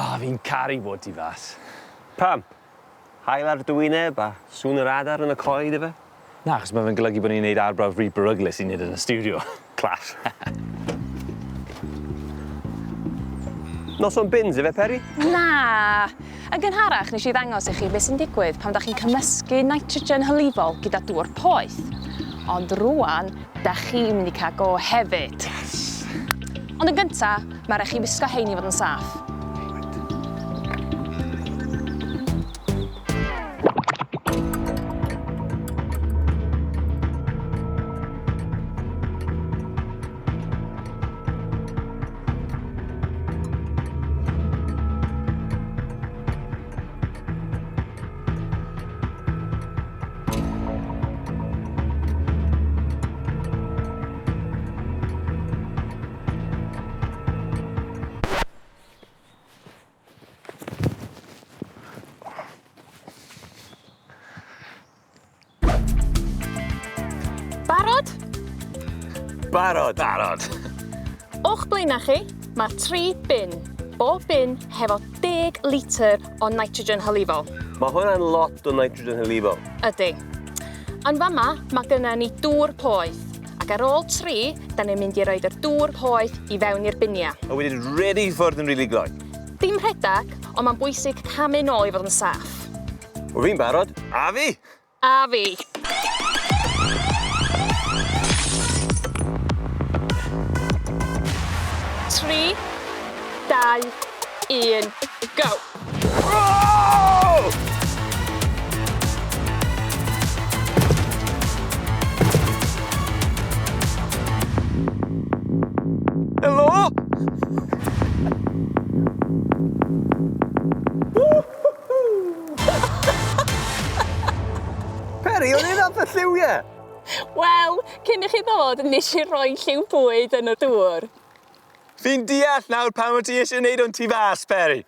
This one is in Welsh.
Ah, fi'n caru bod tu fas. Pam? Haul ar dy wyneb a sŵn yr adar yn y coed ife? Na, achos ma' fe'n golygu bod ni'n neud arbrawf rhy beryglus i neud yn y stiwdio. Class. Noson bins ife, Peri? Na! Yn gynharach nes i ddangos i chi beth sy'n digwydd pan 'dach chi'n cymysgu nitrogen hylifol gyda dŵr poeth. Ond rŵan, 'dach chi'n mynd i cael go hefyd. Yes! Ond yn gynta, mae rhaid chi wisgo hein i fod yn saff. Barod? Barod. Barod. O'ch blaenau chi, mae 3 bin. Bob bin hefo 10 litr o nitrogen hylifol. Mae hwnna'n lot o nitrogen hylifol. Ydy. Yn fama, mae gynna ni dŵr poeth. Ac ar ôl 3, da ni'n mynd i roed yr dŵr poeth i fewn i'r biniau. A wedi rhedeg i ffwrdd yn rili gloi. Dim rhedeg, ond mae'n bwysig camu nôl i fod yn saff. Wel, fi'n barod. A fi! A fi. 3, 2, 1, go! Oh! Helo! Peri, o'n i'n adfer lliwiau! Wel, cyn i chi ddod, nes i roi lliw bwyd yn y dŵr. Fi'n deall nawr pam wyt ti eisiau gwneud o'n tu fas, Peri.